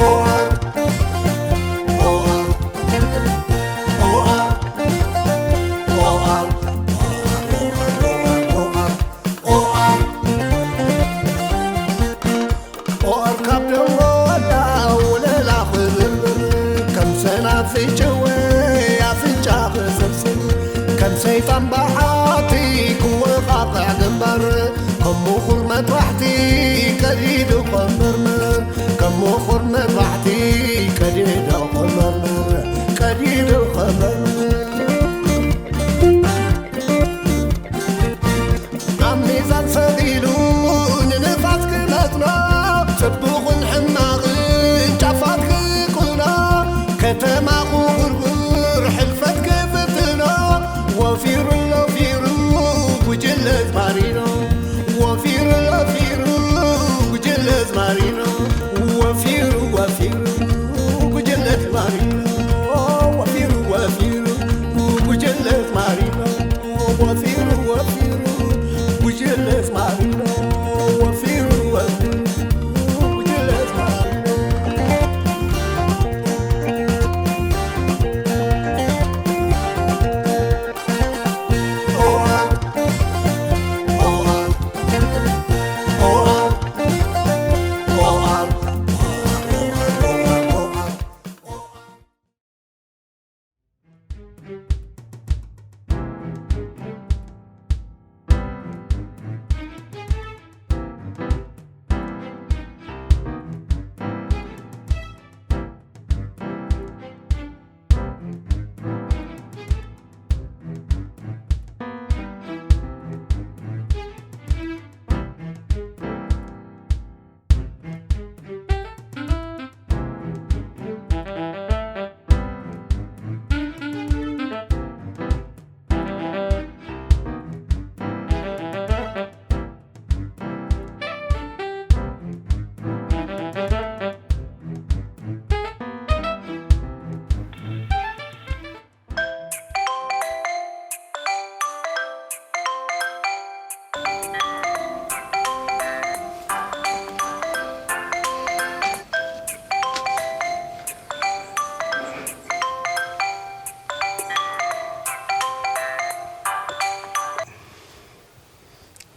ኦኣር፣ ኦኣር፣ ኦኣር፣ ኦኣር፣ ኦኣር፣ ኦኣር፣ ኦኣር፣ ኦኣር ካብ ደንጎላ ወለላ ክብርብር፣ ከም ሰናፍጭ ወይ ኣፍንጫ ክስብስብ፣ ከም ሰይጣን በሓቲ ክወቓቕዕ ግንባር፣ ከም ምኹር መጥባሕቲ ቀዲዱ ከም መርመር፣ ከም ምኹር መጥባሕቲ ቀዲዱ ከም መርመር፣ ቀዲዱ ከም መርመር። ኣብ ሚዛን ሰቒሉ ንንፋስ ክመጥኖ፣ ጽቡቕን ሕማቕን ጫፋት ክኩኖ፣ ከተማ ክጉርጉር ሕልፈት ክፍትኖ፣ ወፊሩ ለፊሩ ጉጅለ ዝማሪኖ፣ ወፊሩ ለፊሩ ጉጅለ ዝማሪኖ፣ ወፊሩ ወፊሩ ጉጅለ ዝማሪኖ፣ ወፊሩ ወፊሩ ጉጅለ ዝማሪኖ። ወፊሩ ወፊሩ ጉጅለ ዝማሪኖ፣ ወፊሩ ወፊሩ ጉጅለ ዝማሪኖ።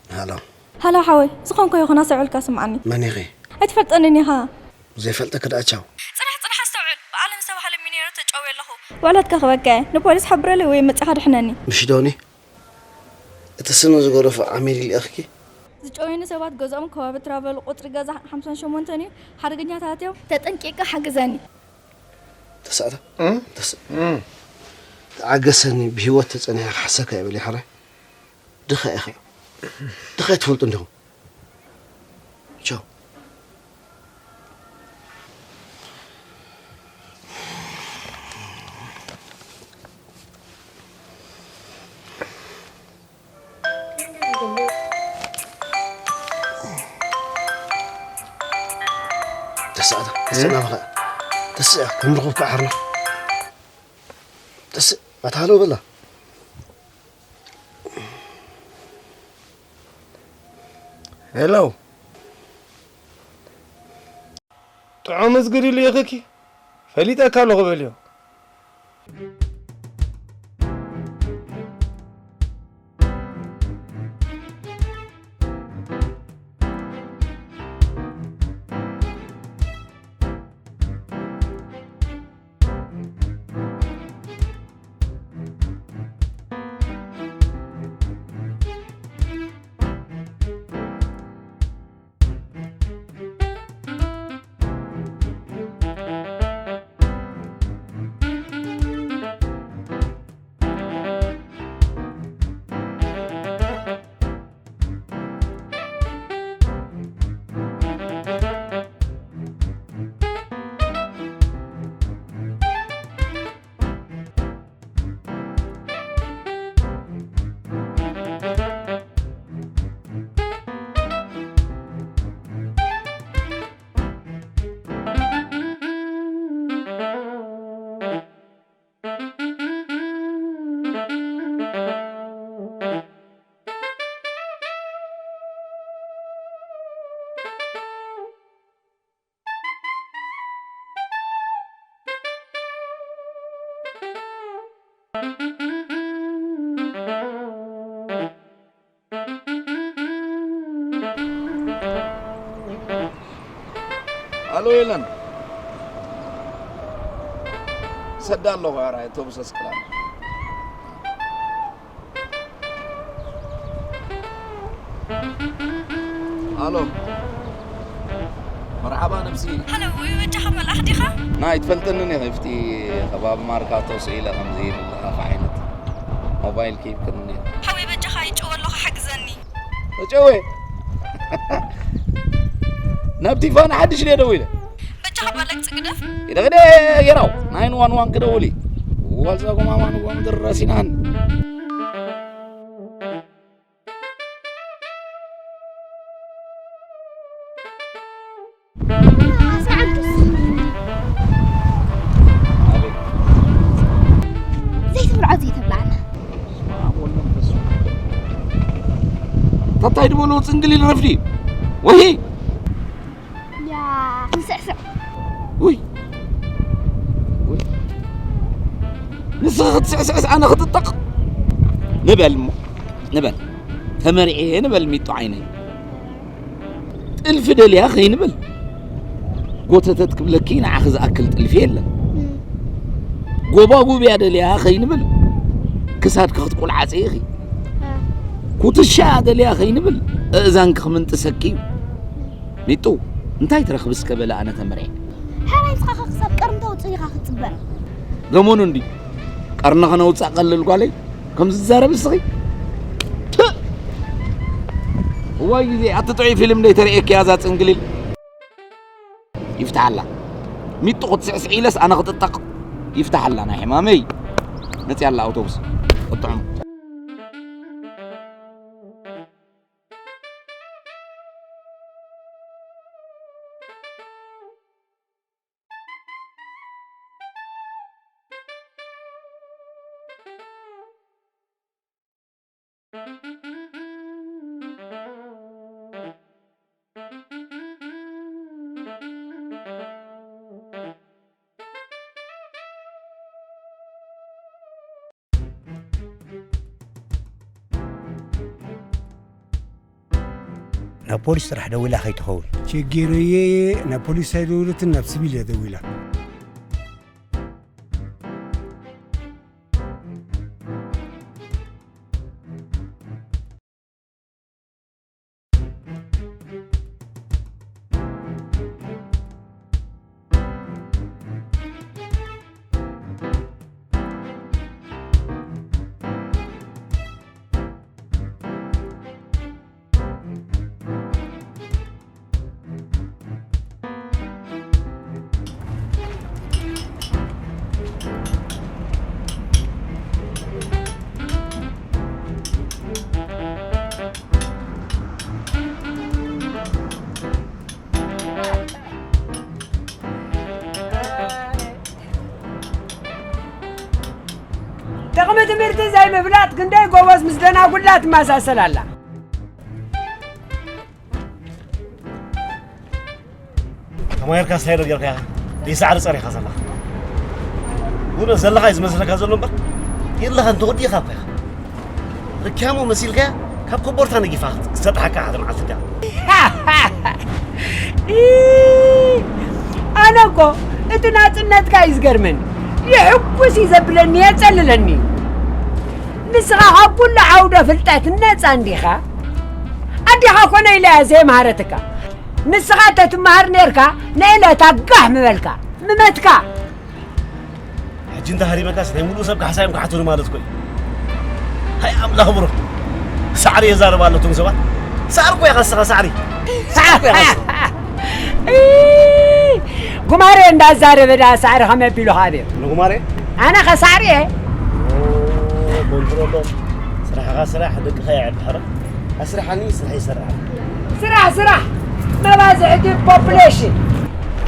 ሃሎ። ሃሎ ሓወይ፣ ዝኾንኮ ይኹን ኣስተውዕልካ ስምዓኒ። መን ኢኺ? ኣይትፈልጠንን ኢኻ። ዘይፈልጠኪ ደኣ ቻው። ጽናሕ፣ ጽናሕ፣ ኣስተውዕል። ብኣለም ዝተባህለ ሚኔሮ ተጫውየ ኣለኹ። ውዕለትካ ክበካ እየ። ንፖሊስ ሓብረለይ ወይ መጺኻ ድሕነኒ። ምሽ ዶኒ? እቲ ስኑ ዝገደፎ ዓሚል ልኢኽኪ? ዝጨወዩኒ ሰባት ገዝኦም ከባቢ ትራቨል ቁጽሪ ገዛ ሓምሳን ሸሞንተን እዩ። ሓደገኛታት እዮም። ተጠንቂቕካ ሓግዘኒ። ተሳእታ? እም? ተስ-፣ እም። ተዓገሰኒ፣ ብህይወት ተጸኒሐ ክሓሰካ እየ በሊ፣ ሕራይ። ድኻ ኢኻ። ድኻ ኣይትፈልጡ እንዲኹም። ቻው። ተሳእታ፣ ተስእ ናባኻ። ተስእ፣ ክንርኽብካ ዓርና። ተስእ፣ ኣታ ሃሎ በላ። ሄሎ። ጥዑም እዝጊ ድዩ ልኢኽኪ? ፈሊጠካ ኣለኹ በልዮ። የለን። ሰዳ ኣለኹ፣ ኧረ ኣውቶቡስ ኣስቅላ። ኣሎ። መርሓባ ነብሲ። ሃሎ፣ ወይ በጃኻ መልኣኽ ዲኻ? ናይ ትፈልጥኒ ኔ ኸፍቲ ከባቢ ማርካቶ ስኢለ ከምዚ ይብል ዝኸፍ ዓይነት ሞባይል ኪብክኒ። ሃወይ በጃኻ ይጨወ ኣለኻ ሓግዘኒ። ተጨወ። ናብ ቲፋን ሓድሽ ድየ ደዊለ። በጃኻ ባለቅ ጽግደፍ። ኢደግደ ጌራው ናይን ዋን ዋን ክደውል እዩ። ዋልዛ ጎማማን ጎምድር ረሲናን። ዘይትብልዖ ዘይተብልዓና። ተታይ ድበሎ ጽንግል ኢል ረፍዲ። ወይ ያ ንስዕስዕ። ውይ። ውይ። ንስኺ ክትስዕስዕስ ኣነ ክጥጠቕ? ንበል እሞ። ንበል። ተመርዕየ ንበል ሚጡ ዓይነይ። ጥልፊ ደልያ ከይንብል። ጎተተት ክብለኪ ንዓኺ ዝኣክል ጥልፊ የለን። ጎባጉብያ ደልያ ከይንብል። ክሳድኪ ክትቁልዓፂ ኢኺ። ኩትሻ ደልያ ከይንብል። እእዛንኪ ክምንጥሰኪ እዩ። ሚጡ፣ እንታይ ትረኽቢ እስከ በለ ኣነ ተመርዕየ። ሕራይ ንስኻ ክሳብ ቀርኒ ተውፅእ ኢኻ ክትፅበ። ገመኑ እንዲ ቀርኒ ከነውፅእ ቀልል ጓለይ ከምዚ ትዛረብ እስኺ። ፕእ! እዋይ ግዜ ኣቲ ጥዑይ ፊልም ደይ ተርእየኪ እያ እዛ ፅንግሊል። ይፍትሓላ። ሚጡ ክትስዕስዕ ኢለስ ኣነ ክጥጠቕ። ይፍትሓላ ናይ ሕማመይ። መፅያ ኣላ ኣውቶቡስ። ቅጥዑም። ናብ ፖሊስ ጥራሕ ደዊላ ከይትኸውን። ችግር እየ። ናብ ፖሊስ ኣይደውለትን፣ ናብ ስቪል እያ ደዊላ። ጥቕሚ ትምህርቲ ዘይምፍላጥ ክንደይ ጎበዝ ምስ ደናጉላ ትመሳሰል ኣላ። ተማሂርካ እንታይ ዶ ጌርካ ኢኻ? ብሳዕሪ ጸሪኻ ዘለኻ። እውነት ዘለኻ እዩ ዝመስለካ ዘሎ እምበር፣ የለኻን፣ ተወዲእኻ እኮ ኢኻ። ርክያሞ መሲልካያ ካብ ኮቦርታ ነጊፋ ክሰጥሓካ ሓደ መዓልቲ እያ። ኣነ እኮ እቲ ናጽነትካ እዩ ዝገርመኒ። ይሕጉስ እዩ ዘብለኒ፣ የጸልለኒ እዩ። ንስኻ ካብ ኩሉ ዓውደ ፍልጠት ነጻ እንዲኻ? ኣዴኻ ኮነ ኢላ እያ ዘይመሃረትካ። ንስኻ እንተትመሃር ኔርካ፣ ንእለታ ጋሕ ምበልካ፣ ምመትካ። ሕጂ እንተ ሃሪመካስ ናይ ሙሉእ ሰብ ካሕሳ እዮም ክሓቱኒ ማለት እኮ እዩ። ሃይ ኣምላኽ ብሩኽ። ሳዕሪ የዛርብ ኣሎ እቶም ሰባት። ሳዕሪ እኮ ኢኻ ንስኻ ሳዕሪ። ሳዕሪ እኮ ኢኻ ንስኻ። እይ፣ ጉማሬ እንዳዛረበ ደኣ ሳዕሪ ከመይ ኣቢሉ ካብ እዩ? ንጉማሬ? ኣነ ኸ ሳዕሪ እየ? ኦ፣ ኮንትሮሎ። ስራሕኻ ስራሕ፣ ደቅኻ የዕቢ ሕረ። ኣስርሓኒ፣ ስራሕ ይሰርሕ። ስራሕ፣ ስራሕ። መባዝሕቲ ፖፑሌሽን።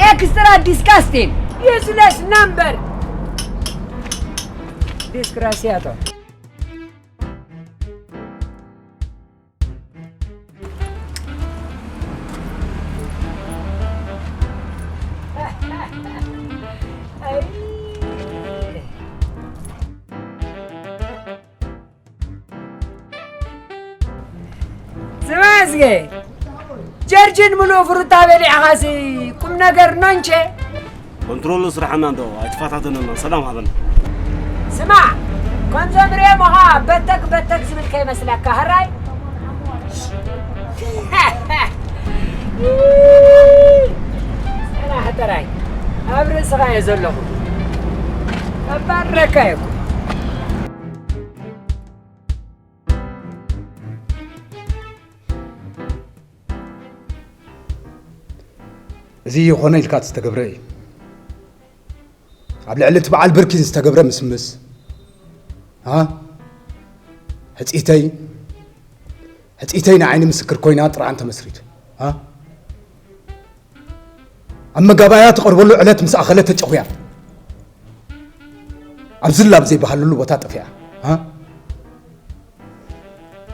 ኤክስትራ ዲስካስቲን። ዩዝለስ ናምበር። ዲስክራሲያቶ። ስማ እስከ፣ ጀርጅን ምሉእ ፍሩታ በሊዕኻሲ ቁም ነገር ነው እንጂ። ኮንትሮል ስራሕና እንዶ ኣይትፈታተነና፣ ሰላም ሃበና። ስማ፣ ከምዞም ሬሞኻ በተክ በተክ ዝብል ከይመስለካ፣ ህራይ? ጥራሕ ጥራይ ኣብ ርእስኻ እየ ዘለኹ። ከባረካ እየ እኮ። እዚ ይኾነ ኢልካ ዝተገብረ እዩ። ኣብ ልዕሊ እቲ በዓል ብርኪ ዝተገብረ ምስምስ፣ አ? ሕጽይተይ፣ ሕጽይተይ ንዓይኒ ምስክር ኮይና ጥርዓን ተመስሪቱ፣ አ? ኣብ መጋባእያ ትቐርበሉ ዕለት ምስ ኣኸለ ተጨኹያ፣ ኣብ ዝላብ ዘይበሃለሉ ቦታ ጠፊኣ፣ አ?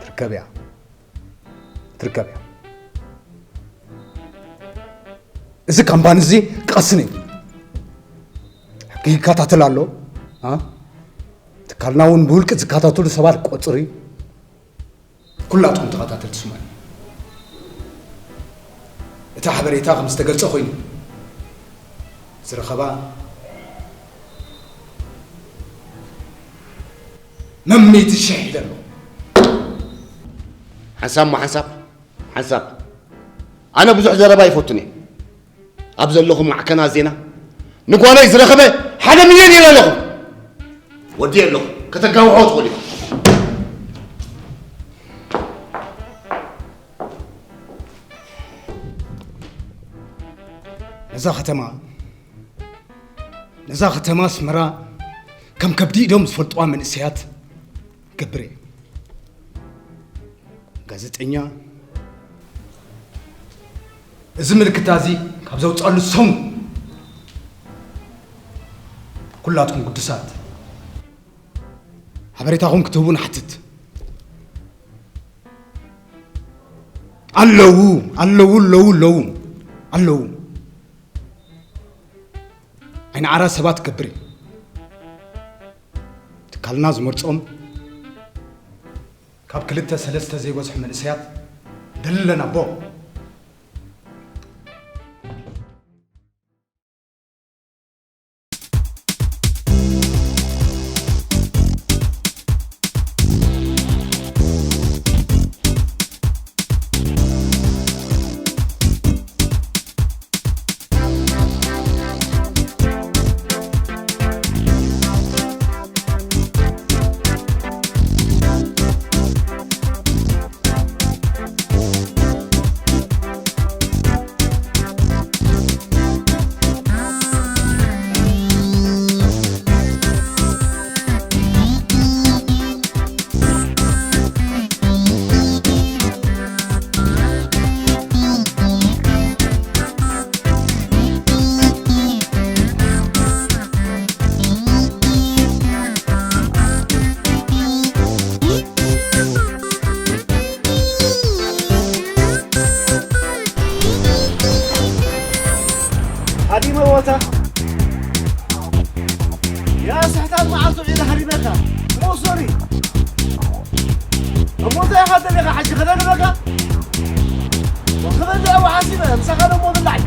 ትርከብ እያ። ትርከብ እያ። እዚ ካምፓኒ እዚ ክቐስን እዩ። ሕጊ ይከታተል ኣሎ። አ? ትካልና እውን ብውልቂ ዝከታተሉ ሰባት ክቆጽር እዩ። ኩላትኩም ተኸታተልቲ ስምዑ። እቲ ሓበሬታ ከም ዝተገልጸ ኮይኑ፣ ዝረኸባ መምይቲ ሽሕ ኢለ ኣለኹ። ሓንሳብ እሞ ሓንሳብ፣ ሓንሳብ። ኣነ ብዙሕ ዘረባ ኣይፈቱን እየ። ኣብ ዘለኹም ማዕከናት ዜና ንጓለይ ዝረኸበ ሓደ ሚልዮን ኢለ ኣለኹ። ወዲ ኣለኹ፣ ከተጋውሖ ትኽእሉ ኢኹም። ነዛ ከተማ፣ ነዛ ከተማ ኣስመራ ከም ከብዲ ኢዶም ዝፈልጥዋ መንእሰያት ገብር እየ። ጋዜጠኛ፣ እዚ ምልክታ እዚ ካብ ዘውፅኣሉ ሰሙ፣ ኩላትኩም ግዱሳት ሓበሬታኹም ክትህቡ ንሓትት። ኣለዉ፣ ኣለዉ፣ ኣለዉ፣ ኣለዉ፣ ኣለዉ። ዓይኒ ዓራት ሰባት ገብር እዩ። ትካልና ዝመርጾም ካብ ክልተ ሰለስተ ዘይበዝሑ መንእሰያት ንደሊ ኣለና ኣቦ። ሃዲመ ቦታ ያ ስሕታት መዓልቱ ዒላ ሃሪመካ ሞሶሪ እሞ እንታይ ኢኻ ደሊኻ ሓጂ ክደልበካ ክበልዕ ወሓሲበ ምሳኻ ደሞ ብላዕ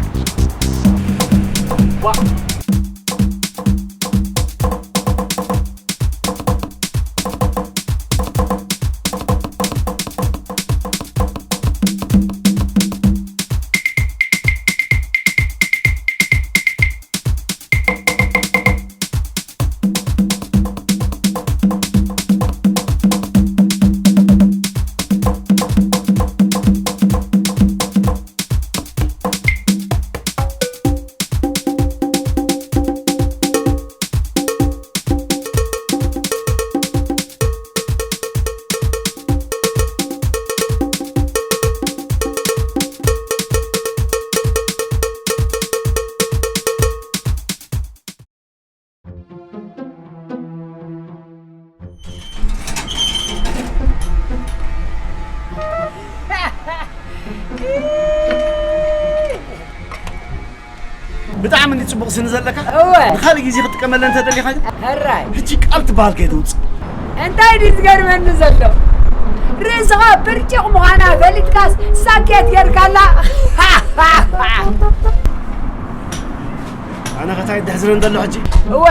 ብጣዕሚ እንዲ ጽቡቕ ስኒ ዘለካ እወ ንኻልእ ግዜ ክትጥቀመለን እንተደሊኻ ግን ሕራይ ሕጂ ቃል ትበሃል ከይተውፅእ እንታይ ድዩ ዝገርመኒ ዘሎ ርእስኻ ብርጭቕ ምዃና ፈሊጥካስ ሳኬት ጌርካላ ኣነ ኸታ ይድሕዝረን ዘሎ ሕጂ። እወ።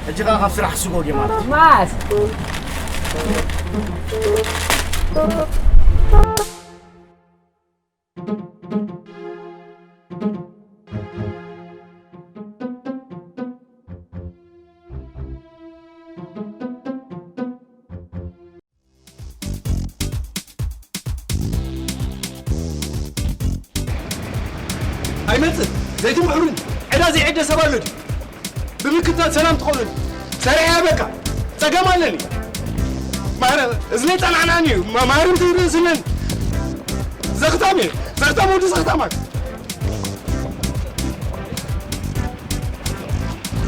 ሕጂ ኸዓ ካብ ስራሕ ስጎግ እየ ማለት እዩ። ማስ። ኣይመጽእ ዘይትምሕሩን ዕዳ ዘይዕደ ሰብ ኣሎ ድዩ? ብምክታት ሰላም ትኾኑን ሰሪሐ በቃ ጸገም ኣለኒ። ማረ እዝነ ጸናዕናን እዩ ማርም ትርእስነን ዘኽታም እዩ ዘኽታም ወዲ ዘኽታማት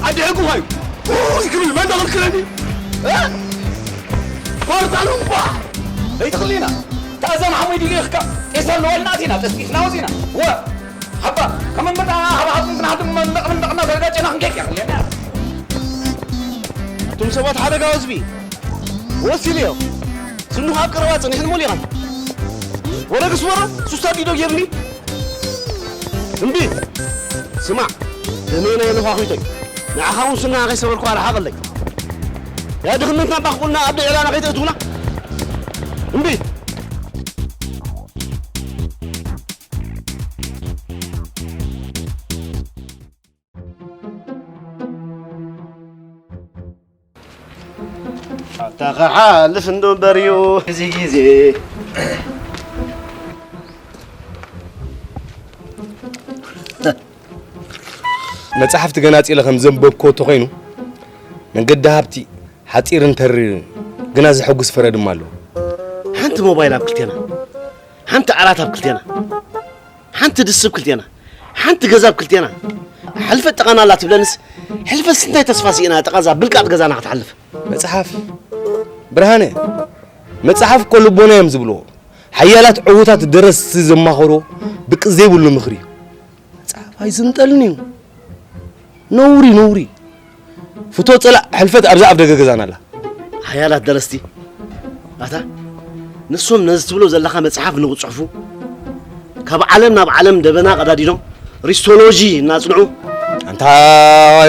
ኣድሕጉ ኸዩ ውይ ክብል መን ደኽልክለኒ ፋርታሉ እምባ ዘይትኽሊና ታእዛም ሓሞይ ድልየኽካ ቄሳር ንወልናት ኢና ጠስጢፍና ወፂና ወ ሓባ ከመንበና ሃባሃብን ክንሃድም መንደቕ መንደቕና ተረጋጨና ክንከይድ ያኽለና ኣቱም ሰባት ሓደጋ ህዝቢ ወሲልዮ ስንዱቕ ኣብ ቀረባ ጽኒሕን ሞሊቓን ወረ ግስወራ ሱስታ ዲዶ ጌርኒ እምቢ ስማዕ ደመይ ናይ ነዃኺቶይ ንዓኻ እውን ስና ከይሰበርኩ ኣርሓቐለይ ያ ድኽነትና ባኽቁልና ኣብ ደዕላና ከይተእትውና እምቢ ኣታ ክሓልፍ እንዶ በርዩ እዚ ግዜ መጽሓፍቲ ገናጺለ ከም ዘንበብኮ ተኾይኑ መንገዲ ሃብቲ ሓጺር እንተርር ግና ዘሐጉስ ፍረ ድማ ኣለዎ። ሓንቲ ሞባይል ኣብ ክልቴና፣ ሓንቲ ዓራት ኣብ ክልቴና፣ ሓንቲ ድስብ ክልቴና፣ ሓንቲ ገዛ ኣብ ክልቴና፣ ሕልፈት ጥቓና ኣላ ትብለንስ ሕልፈትስ እንታይ ተስፋ ስኢና ጥቓዛ ብልቃጥ ገዛና ክትሓልፍ? መጽሓፍ ብርሃነ መጽሓፍ እኮ ልቦና እዮም ዝብልዎ። ሓያላት ዕዉታት ደረስቲ ዘማኸሮ ብቅ ዘይብሉ ምኽሪ እዩ። መጽሓፍ ኣይዝንጠልን እዩ። ነውሪ ነውሪ። ፍቶ ጸላእ ሕልፈት ኣብዛ ኣፍ ደገ ገዛና ኣላ። ሓያላት ደረስቲ ኣታ ንሶም ነዚ ትብሎ ዘለኻ መጽሓፍ ንኽጽሕፉ ካብ ዓለም ናብ ዓለም ደበና ቀዳዲዶም ሪስቶሎጂ እናጽንዑ ኣንታ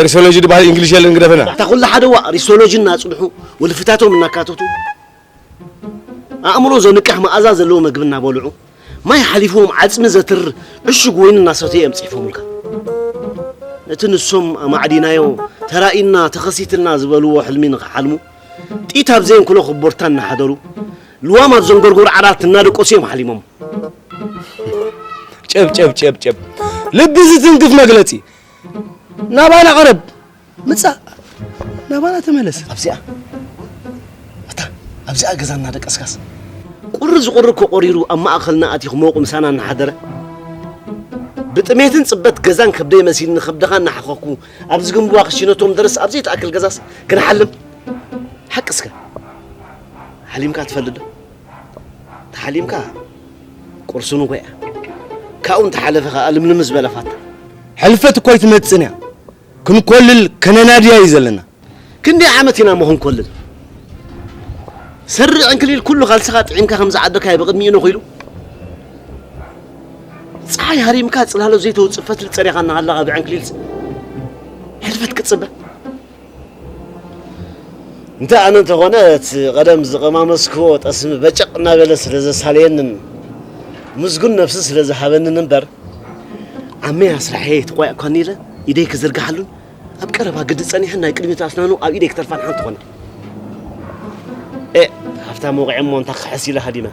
ሪሶሎጂ ድበሃል እንግሊሽ የለን ግደፈና። ኣታ ኩሉ ሓደ ዋ ሪስቶሎጂ እናጽንሑ ወልፍታቶም እናካተቱ ኣእምሮ ዘንቅሕ መኣዛ ዘለዎ መግቢ እናበልዑ ማይ ሓሊፍዎም ዓፅሚ ዘትር ዕሹግ ወይኒ እናሰተዩ እዮም ፅሒፎምልካ። ነቲ ንሶም ኣማዕዲናዮ ተራኢና ተኸሲትልና ዝበልዎ ሕልሚ ንኽሓልሙ ጥይት ኣብ ዘየንክሎ ክቦርታ እናሓደሩ ልዋም ኣብ ዘንጎርጎር ዓራት እናደቆሱ እዮም ሓሊሞም። ጨብ ጨብ ጨብ ጨብ ልቢ ዝትንክፍ መግለፂ ናባና ቅረብ ምጻእ ናባና ተመለስ ኣብዚኣ ኣታ ኣብዚኣ ገዛ እናደቀስካስ ቁሪ ዝቑሪ እኮ ቆሪሩ ኣብ ማእኸልና ኣትዩ ክመውቕ ምሳና እናሓደረ ብጥሜትን ጽበት ገዛን ከብደይ መሲልኒ ከብድኻ እናሓኸኩ ኣብዚ ግንቡዋ ክሽነቶም ደረስ ኣብ ዘይትኣክል ገዛስ ክንሓልም ሓቂ እስከ ሓሊምካ ትፈልጥ ዶ ተሓሊምካ ቁርሲ ንጎያ ካብኡ እንተሓለፈ ከዓ ልምልም ዝበለ ፋታ ሕልፈት እኮ ኣይትመፅን እያ ክንኮልል ከነናድያ እዩ ዘለና ክንደይ ዓመት ኢና እሞ ክንኮልል ሰሪ ዕንክሊል ኩሉ ካልስኻ ጥዒምካ ከም ዝዓደካዮ ብቕድሚኡ ነኺሉ ፀሓይ ሃሪምካ ፅላሎ ዘይተውፅእ ፈትሊ ፀሪኻ እናሃለኻ ብዕንክሊል ሕልፈት ክትፅበ እንተ ኣነ እንተኾነ እቲ ቐደም ዝቐማመስክዎ ጠስሚ በጨቕ እናበለ ስለ ዘሳለየንን ምስጉን ነፍሲ ስለ ዝሃበንን እምበር ዓመይ ኣስራሐየ ተቋየቕኳኒ ኢለ ኢደይ ክዝርግሓሉን ኣብ ቀረባ ግዲ ጸኒሐን ናይ ቅድሚት ኣስናኑ ኣብ ኢደይ ክተርፋን ሓንቲ ኾነ። ኤእ ሃፍታም ወቒዐ እሞ እንታ ክሕስ ኢለ ሃዲመ።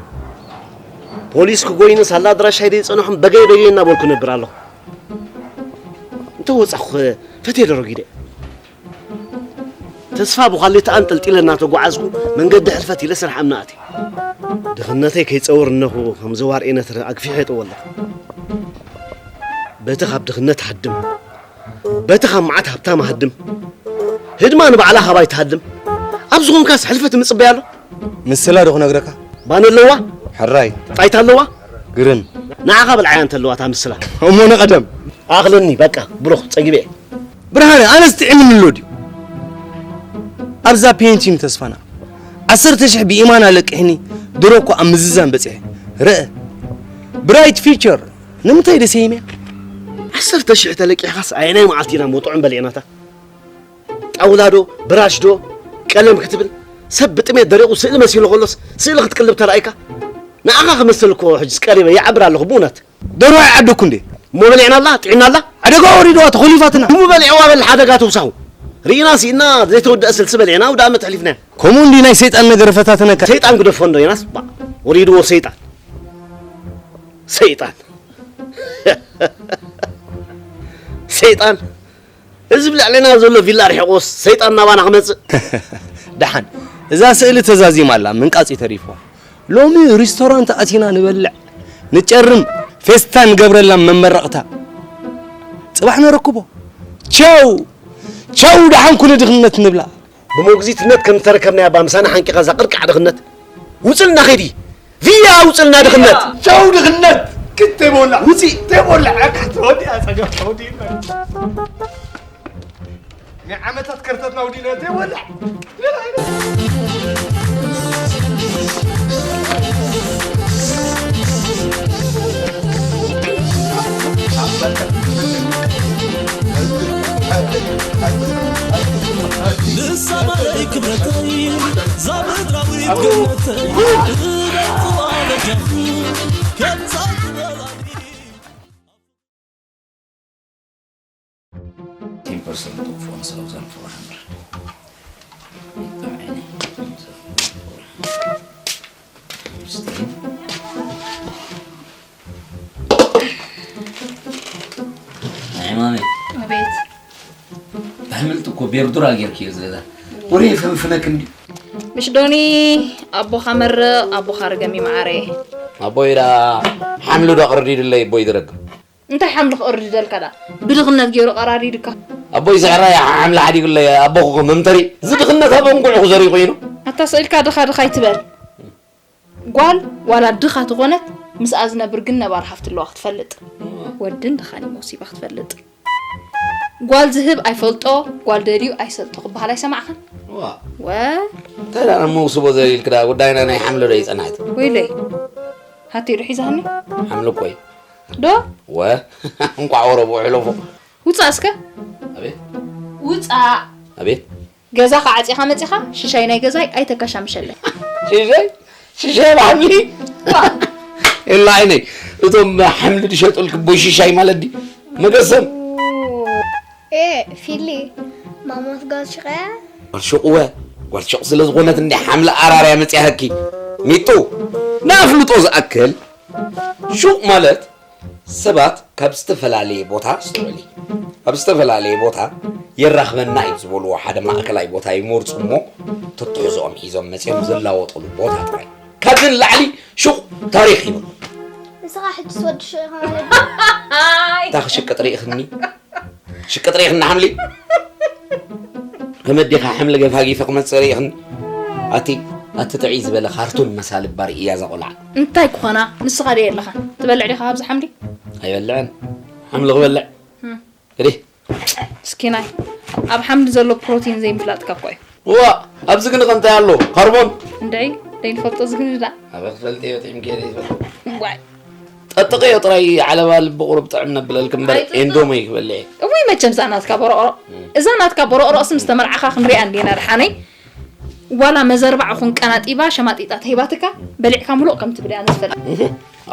ፖሊስ ክጎይኒ ሳላ ኣድራሻይ ደይጸንሖም በገይ በገይ እናበልኩ ነብር ኣለኹ። እንተ ወጻኹ ፈትየ ደረጊደ። ተስፋ ብዃሊታ ኣንጠልጢለ እናተጓዓዝኩ መንገዲ ሕልፈት ኢለ ስራሕ እምነ ኣትየ። ድኽነተይ ከይጸውር እነኹ ከም ዘዋር ኤነትረ ኣግፊሐ የጥዎ ኣለኹ። በቲ ካብ ድኽነት ሃድም፣ በቲ ካብ መዓት ሃብታም ሃድም፣ ህድማ ንባዕላ ሃባይ ትሃድም። ኣብ ዝኾንካስ ሕልፈት ምጽበይ ኣሎ። ምስላ ዶ ክነግረካ? ባን ኣለዋ? ሕራይ። ጣይታ ኣለዋ? ግርም። ንዓኻ በልዓያ እንተለዋ እታ ምስላ። እሞ ንቐደም። ኣኽለኒ በቃ ብሩኽ ጸጊበ እየ። ብርሃነ ኣነስ ጥዒምኒ ኣሎ ድዩ ኣብዛ ፔንቲን ተስፋና ዓሰርተ ሽሕ ብኢማን ኣለቅሕኒ ድሮ እኮ ኣብ ምዝዛን በፂሐ ርአ ብራይት ፊቸር ንምንታይ ደሰይመያ ዓሰርተ ሽሕ ተለቂሕካስ ኣየናይ መዓልቲ ኢና መጥዑም በሊዕናታ? ጣውላ ዶ ብራሽ ዶ ቀለም ክትብል ሰብ ብጥሜት ደሪቑ ስእሊ መሲሉ ከሎስ ስእሊ ክትቅልብ ተራእይካ? ንዓኻ ክመስል እኮ ሕጅስ ቀሪበ ይዓብር ኣለኹ ብእውነት። ደርሆ ይዓደኩ እንዴ? እሞ በሊዕናላ ጥዒምናላ? ሓደጋ ወሪድዋ ተኾሊፋትና። ሽሙ በሊዕዋ በል ሓደጋ ተውሳኹ። ርኢና ስኢና ዘይተወደአ ስልሲ በሊዕና ኣውደ ኣመት ኣሕሊፍናዮ። ከምኡ እንዲ ናይ ሰይጣን ነገር ፈታተነካ። ሰይጣን ግደፎ እንዶ ዮናስ፣ ባ፣ ወሪድዎ ሰይጣን። ሰይጣን። ሰይጣን። እዚ ብልዕልና ዘሎ ቪላ ርሒቑስ ሰይጣን ናባና ክመጽእ። ደሓን እዛ ስእሊ ተዛዚማ ኣላ፣ ምንቃጽ እዩ ተሪፍዋ። ሎሚ ሪስቶራንት ኣቲና ንበልዕ፣ ንጨርም፣ ፌስታ ንገብረላ መመረቕታ። ጽባሕ ነረክቦ። ቻው፣ ቻው፣ ደሓን ኩነ ድኽነት ንብላ። ብሞግዚትነት ከም ዝተረከብናያ እባ ምሳና ሓንቂኻ እዛ ቅርቃዕ ድኽነት ውጽልና ኸይዲ። ቪያ ውጽልና ድኽነት። ቻው ድኽነት። ክተይቦላ። ውጺ። ተይቦላ። ዓካ ተወዲኣ ጸገም ተወዲእና። ናይ ዓመታት ከርተትና ውዲና ተይቦላ። ንሳ ማለይ ክብረተይ ዛ ምድራዊት ገነተይ እበጽዋ በጃኹ ከምዛ ዝበላ ten percent off on thousand four hundred. ናይ ማመይ ኣቤት። ኣሕምልቲ እኮ ቤርዱራ ጌርክዮ ዝገዛ። ወረ የፈንፍነክ እንዲ። ምሽ ዶኒ፣ ኣቦኻ መርቕ፣ ኣቦኻ ርገም ይመዓረ። ኣቦይ ዳ ሓምሉ ዶ ቅርዲድለይ ኣቦይ ዝረግም። እንታይ ሓምሊ ክቕርድደልካ ዳ? ብድኽነት ገይሩ ቀራሪድካ። ኣቦይ ስዕራይ ሓምሊ ሓዲጉለይ፣ ኣቦኹ መምተሪ። እዚ ድኽነት ኣብ እንጉዕኹ ዘሪኡ ኮይኑ። ኣታ ስኢልካ ድኻ ድኻ ኣይትበል። ጓል ዋላ ድኻ ተኾነት፣ ምስኣ ዝነብር ግን ነባር ሃፍቲ ኣለዋ ክትፈልጥ። ወድን ድኻን እዩ መሲባ ክትፈልጥ። ጓል ዝህብ ኣይፈልጦ፣ ጓል ደልዩ ኣይሰልጦ ክበሃል ኣይሰማዕኽን? ዋ። ወ እንታይ ደኣ መውስቦ ዘሊልክ ደኣ ጉዳይና ናይ ሓምለ ዶ ይጸናሕት? ወይለይ። ሃቴ ዶ ሒዛኒ? ሓምለ እኮ እዩ። ዶ? ወ እንቋዕ ወረቡ ሕለፎ። ውጻእ እስከ። ኣቤት። ውጻእ። ኣቤት። ገዛኻ ዓጺኻ መጺኻ ሽሻይ ናይ ገዛይ ኣይተካሻምሸለይ። ሽሻይ? ሽሻይ ብሓምሊ? ዋ። ኤላ ዓይነይ፣ እቶም ሓምሊ ዝሸጡልክ ቦይ ሽሻይ ማለት ድዩ? መገሰም። ኤ፣ ፊሊ፣ ማሞት ጓል ሽቐያ? ጓል ሹቕ እወ፣ ጓል ሹቕ ስለ ዝኾነት እንዲ ሓምሊ ኣራርያ መጺኣኪ። ሚጡ፣ ንኣፍልጦ ዝኣክል፣ ሹቕ ማለት ሰባት ካብ ዝተፈላለየ ቦታ፣ ኣስተውዕሊ፣ ካብ ዝተፈላለየ ቦታ የራኽበና እዩ ዝበልዎ ሓደ ማእከላይ ቦታ ይመርጹ እሞ፣ ተትሕዝኦም ሒዞም መጺኦም ዝላወጠሉ ቦታ ጥራይ። ካብዚ ንላዕሊ ሹቕ ታሪኽ ይብሉ። ንስኻ ሕጅስ ወዲ ሹቕ ኢኻ ማለት ድዩ? እንታይ ክሽቅጥ ርኢኽኒ? ሽቅጥ ርኢኽኒ ሓምሊ? ከመይ ዲኻ ሓምሊ ገፋጊፈ ክመጽእ ርኢኽኒ? ኣቲ፣ ኣቲ ጥዕይ ዝበለ ካርቱን መሳሊ እባ ርእያ እዛ ቆልዓ። እንታይ ክኾና? ንስኻ ድየ ኣለኻ? ትበልዕ ዲኻ ካብዚ ሓምሊ? ኣይበልዕን። ሓምሊ ክበልዕ? እም። እዲ። ምስኪናይ። ኣብ ሓምሊ ዘሎ ፕሮቲን ዘይምፍላጥካ እኮ እዩ። እዋ፣ ኣብዚ ግን ከ እንታይ ኣሎ? ካርቦን? እንድዒ፣ ደይንፈልጦ ዝግኒ ደኣ። ኣበ ክፈልጥ እየ፣ ጥዒም ከይደ ይፈልጥ። ዋይ። ጠጥቕዮ ጥራይ ዓለባ ልቢ ቁሩብ ጥዕም ነብለልክ እምበር ኣይጥጥቕ። ኤንዶሞ ይክበልዕ። እውይ፣ መቸም እዛ ናትካ ቦሮቕሮቕ። እም። እዛ ናትካ ቦሮቕሮቕሲ ምስ ተመርዓኻ ክንሪኣ እንዲና ደሓነይ። ዋላ መዘርባዕ ኹን ቀናጢባ ሸማጢጣ ተሂባትካ በሊዕካ ምሉቕ ከም ትብል እያ ዝፈልጥ። እህ፣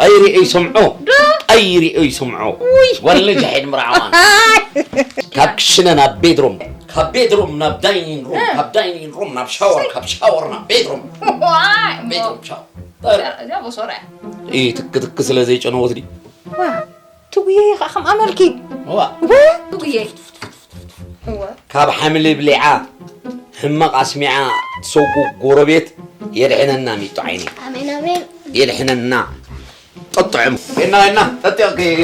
ኣይሪኦ ይሰምዖ። ዶ? ኣይሪኦ ይሰምዖ። ውይ። ጓል ነጃሒድ ምርዓዋን። ኣይ። ካብ ክሽነ ናብ ቤድሮም፣ ካብ ቤድሮም ናብ ዳይኒንግ ሩም፣ እ። ካብ ዳይኒንግ ሩም ናብ ሻወር፣ ካብ ሻወር ናብ ቤድሮም። ዋይ፣ ቤድሮም ሻወር። እዚኣ ቦሶራ እያ። ኢ ትክ ትክ ስለ ዘይጨነወት ድዩ? ዋ፣ ትጉየ ኸዓ ከም ኣመልኪ። ዋ። ዋ፣ ትጉየ። እወ። ካብ ሓምሊ ብሊዓ ሕማቕ ኣስሚዓ ትሰጉ ጎረቤት የድሕነና ሚጡ ዓይኒ። ኣሜን፣ ኣሜን። የድሕነና። ጠጥዕም። እና፣ እና፣ ጠጥዕም ከይ-፣